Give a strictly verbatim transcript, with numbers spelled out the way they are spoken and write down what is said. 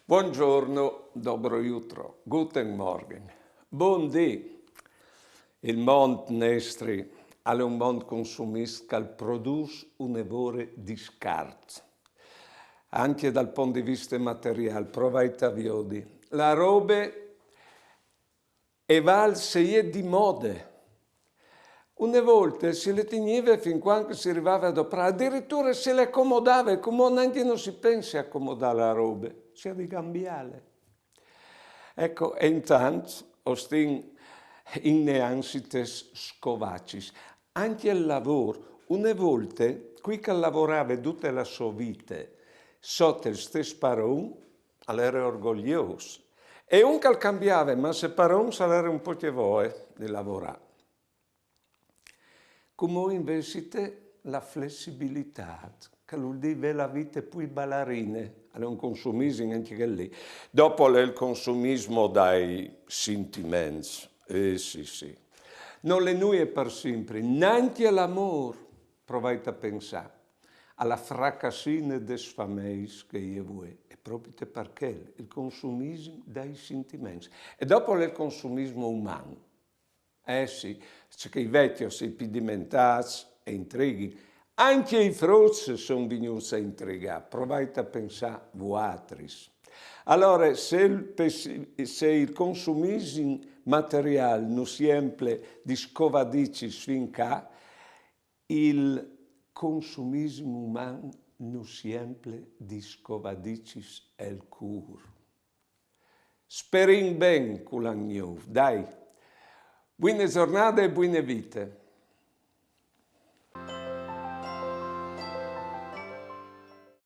Buongiorno, dobro jutro, guten Morgen, bundì. Il mont nestri al è un mont consumist che al produs une vore di scart. Anche dal pont di viste material, provait a viodi. La robe e val se je di mode. Une volte si le tignive fin quand che si rivave a doprà, adiriture si le comodave, cumò nancje no si pense a comodà la robe, si à di cambiale. Eco, e intant o stin in ne ansites scovacis. Ancje il lavôr, une volte, cui che al lavorave dute la sô vite sot il stes paron, al ere orgogliôs. E un che al cambiave masse parons al ere un pôc voe di lavorâ. Cumò invezit la flessibilitât, che al vûl dî vê la vite plui balarine, al è un consumisim ancje chel li. Dopo al è il consumismo dai sintiments. Eh sì, sì. Nol è nuie par simpri, nancje l'amôr, provait a pensâ. A la fracassine des fameis che e je vuê, e propit par chel, il consumisim dai sintiments. E dopo al è il consumismo uman. Eh sì, ce che i vecjos, i pidimentâts, a intrighin. Ancje i fruts a son vignûts a intrigâ, provait a pensâ vuatris. Alore, se il pes-, se il consumisim materiâl nus jemple di scovadicis fin ca, il consumisim uman nus jemple di scovadicis el cûr. Sperìn ben cul an gnûf, dai. Buine zornade e buine vite.